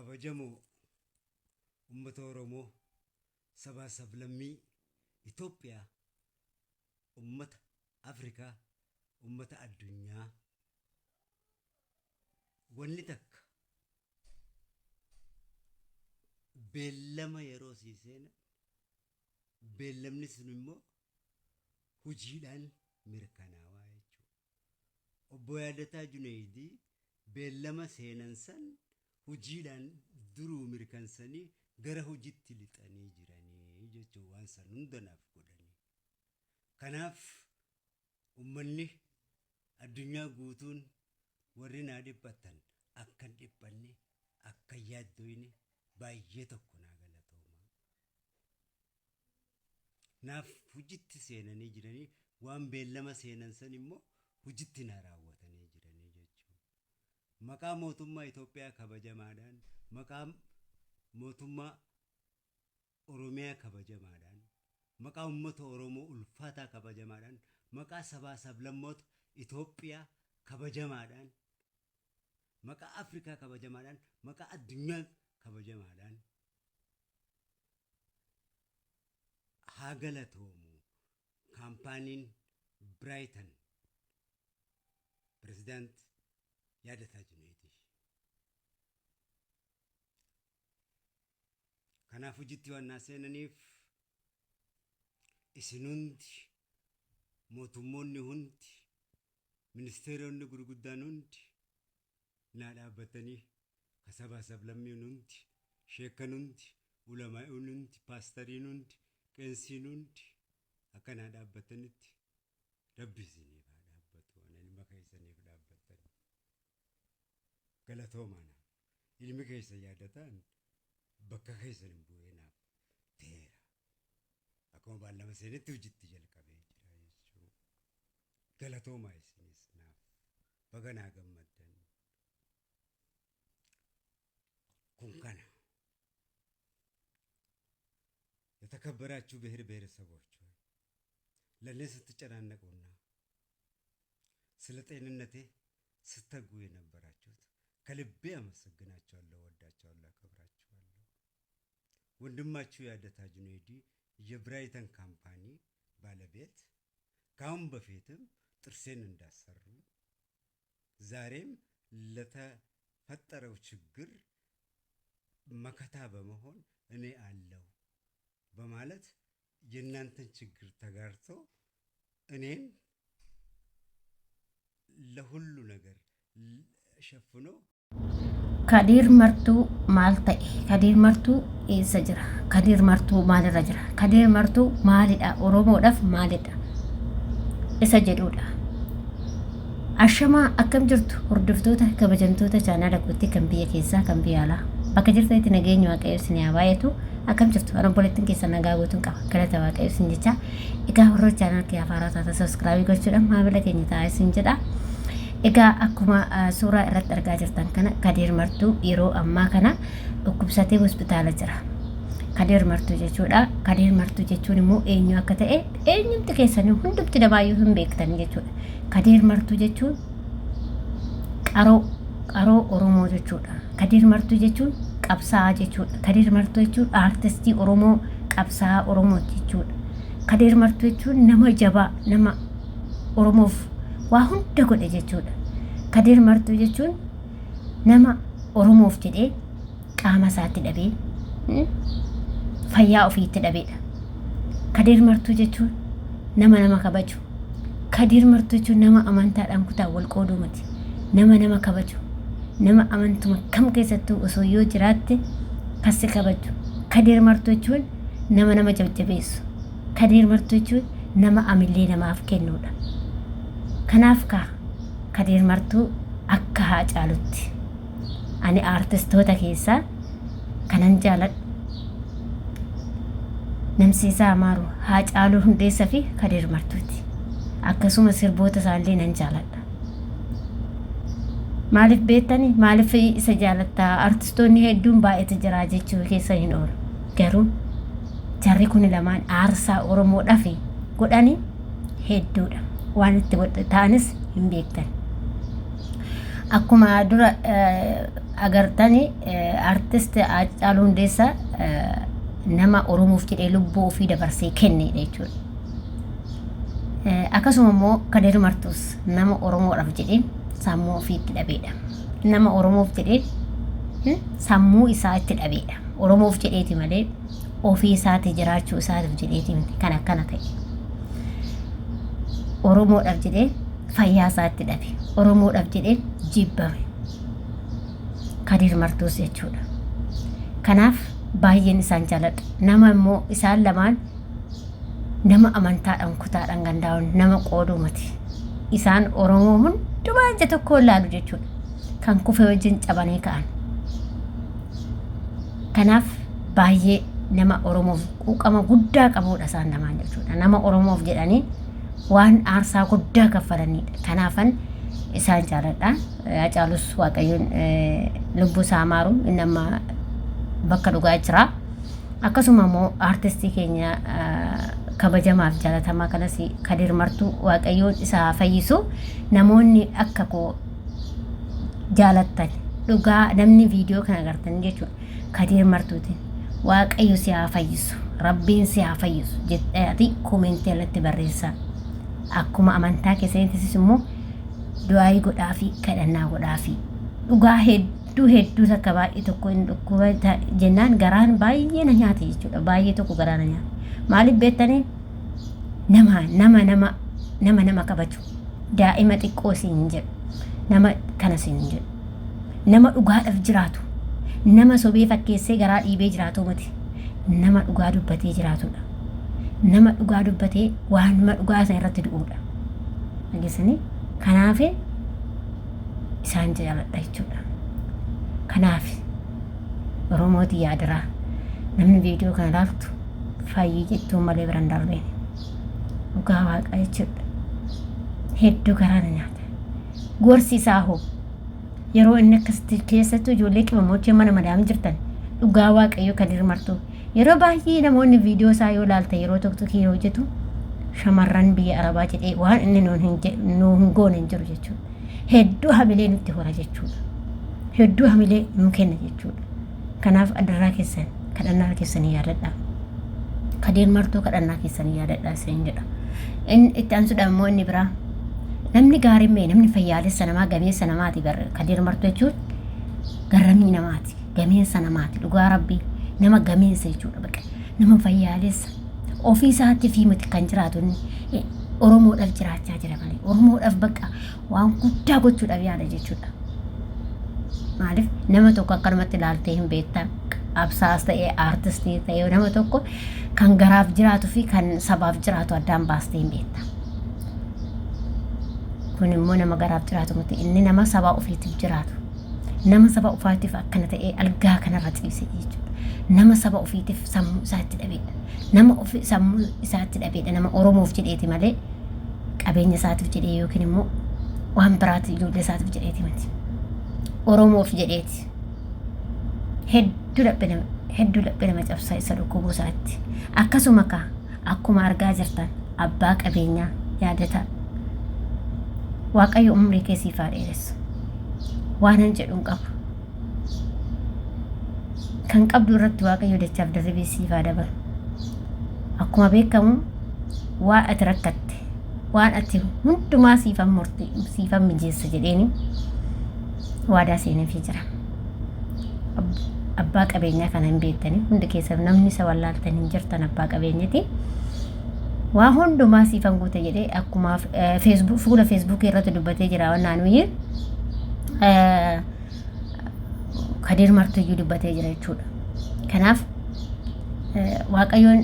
Kabajamoo uummata Oromoo, sabaa sablammii Itoophiyaa, uummata Afrikaa, uummata addunyaa, wanni takka beellama yeroo sii seenan, beellamni sun immoo hojiidhaan mirkanaawaa jechuudha. Obbo Yaadataa Juneeydii beellama seenan san hojiidhaan duruu mirkansanii gara hojitti lixanii jiranii jechuun waan san hunda naaf godhanii. Kanaaf ummanni addunyaa guutuun warri naa dhiphattan akka hin dhiphanne, akka hin yaaddoyne, baay'ee tokko naa galatoomaa. Naaf hojitti seenanii jiranii, waan beellama seenan san immoo hojitti naa raawwatanii jiranii jechuudha. Maqaa mootummaa Itoophiyaa kabajamaadhaan, maqaa mootummaa Oromiyaa kabajamaadhaan, maqaa uummata Oromoo ulfaataa kabajamaadhaan, maqaa sabaa sablammoota Itoophiyaa kabajamaadhaan, maqaa Afrikaa kabajamaadhaan, maqaa addunyaa kabajamaadhaan haa galatoomu kaampaaniin Biraaytan Pirezidaant Yaadataa Juneedii. Kanaaf hojiitti waan naa seenaniif isin hundi, mootummoonni hundi, ministeeronni gurguddaan hundi naa dhaabbatanii, ka sabaa sablammiin hundi, sheekkan hundi, ulamaa'iin hundi, paastariin hundi, qeensiin hundi akka naa dhaabbatanitti Rabbi isiniif haa dhaabbatu. Ana ilma keessaniif dhaabbattan. Galatoomaa naaf. Ilmi keessan yaadataan bakka keessan hin bu'ee naaf teera. Akkuma baallama seenetti hojiitti jalqabee jira jechuudha. Galatoomaa isinis naaf. Baga naa gammaddan. Kun kana. የተከበራችሁ ብሔር ብሔረሰቦች ሆይ፣ ለእኔ ስትጨናነቁና ስለ ጤንነቴ ስተጉ የነበራችሁት ከልቤ አመሰግናችኋለሁ፣ ወዳችኋለሁ፣ አከብራችኋለሁ። ወንድማችሁ ያደታ ጁኔዲ የብራይተን ካምፓኒ ባለቤት፣ ከአሁን በፊትም ጥርሴን እንዳሰሩ ዛሬም ለተፈጠረው ችግር መከታ በመሆን እኔ አለው በማለት የእናንተን ችግር ተጋርቶ እኔን ለሁሉ ነገር ሸፍኖ Kadiir Martuu maal ta'e? Kadiir Martuu eessa jira? Kadiir Martuu maalirra jira? Kadiir Martuu maalidha? Oromoodhaaf maalidha? Isa jedhudha. Ashamaa, akkam jirtu hordoftoota kabajamtoota chaanaala kootii kan biyya keessaa kan biyya alaa? Bakka jirtanitti nageenyi Waaqayyo isin haa baay'atu. Akkam jirtu? Ana obboleettiin keessan nagaa guutuun qaba. Galata Waaqayyo isin jecha. Egaa warra chaanaala kiyya haaraa taatan subscribe gochuudhaan maamila keenya ta'aa isin jedha. Egaa akkuma suuraa irratti argaa jirtan kana, Kadir Martuu yeroo ammaa kana dhukkubsatee hospitaala jira. Kadir Martuu jechuudha. Kadir Martuu jechuun immoo eenyu akka ta'e eenyumti keessanii hundumti namaayyuu hin beektan jechuudha. Kadir Martuu jechuun qaroo qaroo Oromoo jechuudha. Kadir Martuu jechuun qabsaa'aa jechuudha. Kadir Martuu jechuun aartistii Oromoo, qabsaa'aa Oromoo jechuudha. Kadir Martuu jechuun nama jabaa, nama Oromoof waa hunda godhe jechuudha. Kadir Martuu jechuun nama Oromoof jedhee qaama isaatti dhabee, fayyaa ofiitti dhabeedha. Kadir Martuu jechuun nama nama kabaju. Kadir Martuu jechuun nama amantaadhaan kutaa wal qooduu miti. Nama nama kabaju. Nama amantuma kam keessattuu osoo yoo jiraatte kassi kabaju. Kadir Martuu jechuun nama nama jajjabeessu. Kadir Martuu jechuun nama amillee namaaf kennuudha. Kanaaf kaa Kadir Martuu akka Haacaalutti ani aartistoota keessaa kanan jaaladhu Namsiisaa Amaaru, Haacaaluu Hundeessa fi Kadir Martuuti. Akkasuma sirboota isaallee nan jaaladha. Maaliif beektani? Maaliif isa jaalattaa? Artistoonni hedduun baay'eetu jira jechuu keessa hin oolu. Garuu jarri kun lamaan aarsaa Oromoodhaaf godhani hedduudha. Waan itti ta'anis hin beektan. Akkuma dura agartani artist Haacaaluu Hundeessaa nama Oromoof jedhee lubbuu ofii dabarsee kennedha jechuudha. Akkasuma immoo Kadir Martuus nama Oromoodhaaf jedhee sammuu ofii itti dhabeedha. Nama Oromoof jedhee sammuu isaa itti dhabeedha. Oromoof jedheeti malee ofii isaati jiraachuu isaatiif jedheeti miti kan akkana ta'e. Oromoodhaaf jedhee fayyaa isaa itti dhabe. Oromoodhaaf jedhee jibbame. Kadir Martuus jechuudha. Kanaaf baay'een isaan jaaladha. Nama immoo isaan lamaan nama amantaadhaan kutaadhaan gandaa'uun nama qooduu miti. Isaan Oromoo hundumaa ija tokkoon laalu jechuudha. Kan kufe wajjin cabanii ka'an. Kanaaf baay'ee nama Oromoof quuqama guddaa qabuudha isaan lamaan jechuudha. Nama Oromoof jedhanii waan aarsaa guddaa kaffalanidha. Kanaafan isaan jaaladha. Hacaalus Waaqayyoon lubbuu isaa maaru inni amma bakka dhugaa jira. Akkasuma immoo aartistii keenya kabajamaaf jaalatamaa kanas Kadir Martuu Waaqayyoon isa haa fayyisu. Namoonni akka koo jaalattan dhugaa namni viidiyoo kana agartan jechuudha. Kadir Martuutiin Waaqayyo si haa fayyisu, Rabbiin si haa fayyisu jedhaati koomentii irratti barreessaa. Akkuma amantaa keessanittis immoo du'aayii godhaafi kadhannaa godhaafi. Dhugaa hedduu hedduu takka baay'ee tokko hin dhukkuba jennaan garaan baay'ee na nyaate jechuudha. Baay'ee tokko garaa na nyaate. Maaliif beektanii nama nama nama nama nama kabaju daa'ima xiqqoo siin hin jedhu nama kana siin hin jedhu. Nama dhugaadhaaf jiraatu, nama sobee fakkeessee garaa dhiibee jiraatuu miti. Nama dhugaa dubbatee jiraatudha. Nama dhugaa dubbatee waanuma dhugaa sana irratti du'uudha. Dhageessanii? Kanaaf isaan jaaladha jechuudha. Kanaaf Oromooti yaadaraa namni viidiyoo kana ilaaltu fayyii jettuun malee bira hin darbeen. Dhugaa waaqaa jechuudha. Hedduu garaa na nyaata. Gorsi isaa hoo yeroo inni akkasitti keessattuu ijoollee qimamochee mana madaamii jirtan dhugaa waaqayyo kan hirmartu yeroo baay'ee namoonni viidiyoo isaa yoo ilaalte yeroo tokko tokko hojjetu shamarran biyya arabaa jedhee waan inni nuun hin nuu hin goone hin jiru jechuudha. Hedduu hamilee nutti hora jechuudha. Hedduu hamilee nuu kenna jechuudha. Kanaaf adarraa keessan kadhannaa keessanii yaadadhaa. Kadir Martuu kadhannaa keessanii yaadadhaa isin jedha. Inni itti aansuudhaan immoo inni biraa namni gaariin mee namni fayyaalessa namaa gameessa namaati bar Kadir Martuu jechuun garramii namaati gameessa namaati dhugaa rabbii nama gameessa jechuudha baqa nama fayyaalessa ofii isaatti fi miti kan jiraatu inni Oromoodhaaf jiraachaa jira malee Oromoodhaaf bakka waan guddaa gochuudhaaf yaada jechuudha. Maaliif nama tokko akkanumatti ilaaltee hin beektaa qabsaas ta'ee aartistii ta'ee nama tokko kan garaaf jiraatu fi kan sabaaf jiraatu addaan baastee hin beekta. Kun immoo nama garaaf jiraatu miti inni nama sabaa ofiitiif jiraatu. Nama saba ofiitiif akkana ta'ee algaa kanarra ciise jechuudha. Nama saba ofiitiif sammuu isaatti dhabeedha. Nama ofi sammuu isaatti dhabeedha. Nama Oromoof jedheeti malee qabeenya isaatiif jedhee yookiin immoo waan biraati ijoollee isaatiif jedheeti miti. Oromoof jedheeti. Hedduu laphee nama hedduu laphee nama cabsa isa dhukkubuu isaatti. Akkasuma kaa akkuma argaa jirtan abbaa qabeenyaa yaadata. Waaqayyo umrii kee siif haa dheeressu. Waanan jedhu hin qabu. Kan qabdu irratti Waaqayyo dachaaf darribee siif haa dabalu. Akkuma beekamu waan ati rakkatte waan ati hundumaa siifan murte siifan mijeessa jedheeni waadaa seeneefii jira. Abbaa qabeenyaa kana hin beektanii hundi keessan namni isa wallaaltan hin jirtan abbaa qabeenyati. Waa hundumaa siifan guute jedhee akkuma fuula feesbuukii irratti dubbatee jira waan nuyi Kadir Martuyyuu dubbatee jira jechuudha. Kanaaf Waaqayyoon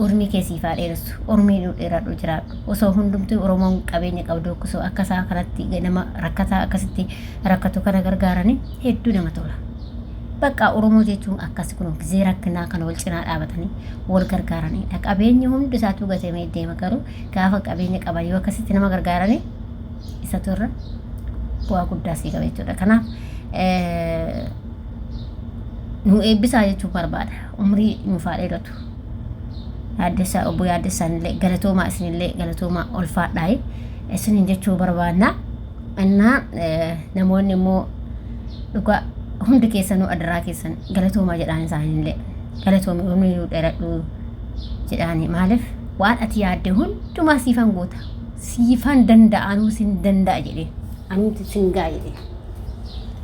urmii kee siif haa dheeressu. Urmii nu dheeradhu jiraadhu. Osoo hundumtuu Oromoon qabeenya qabdu osoo akka isaa kanatti nama rakkataa akkasitti rakkatu kana gargaaranii hedduu nama tola. Bakka Oromoo jechuun akkas kun gizee rakkinaa kana wal cinaa dhaabatanii wal gargaaranidha. Qabeenyi hundi isaatuu gatamee deema garuu gaafa qabeenya qaban yoo akkasitti nama gargaaranii isatu irra bu'aa guddaa sii qaba jechuudha. Kanaaf nu eebbisaa jechuun barbaada. Umrii nuuf haa dheeratu. Yaaddessaa obbo Yaaddessaan illee galatoomaa isinillee galatoomaa ulfaadhaa isiniin jechuu barbaadna. Innaa namoonni immoo dhugaa hundi keessanuu adaraa keessan galatoomaa jedhaan isaanillee galatoomi umrii nuu dheeradhu jedhaani maaliif waan ati yaadde hundumaa siifan goota siifan danda'a anuu sin danda'a jedhee anuuti sin ga'a jedhee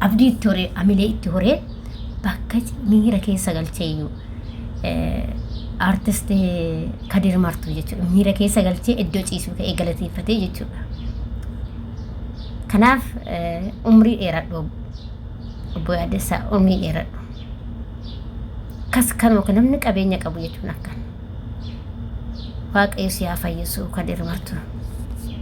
abdii itti horee amilee itti horee bakka miira keessa galchee iyyuu artist Kadir Martuu jechuudha miira keessa galchee iddoo ciisuu ka'ee galateeffatee jechuudha. Kanaaf umrii dheeradhu obbo Yaaddessaa umrii dheeradhu. Kas kanuma kan namni qabeenya qabu jechuun akkan. Waaqayyo si haa fayyisu Kadir Martuu.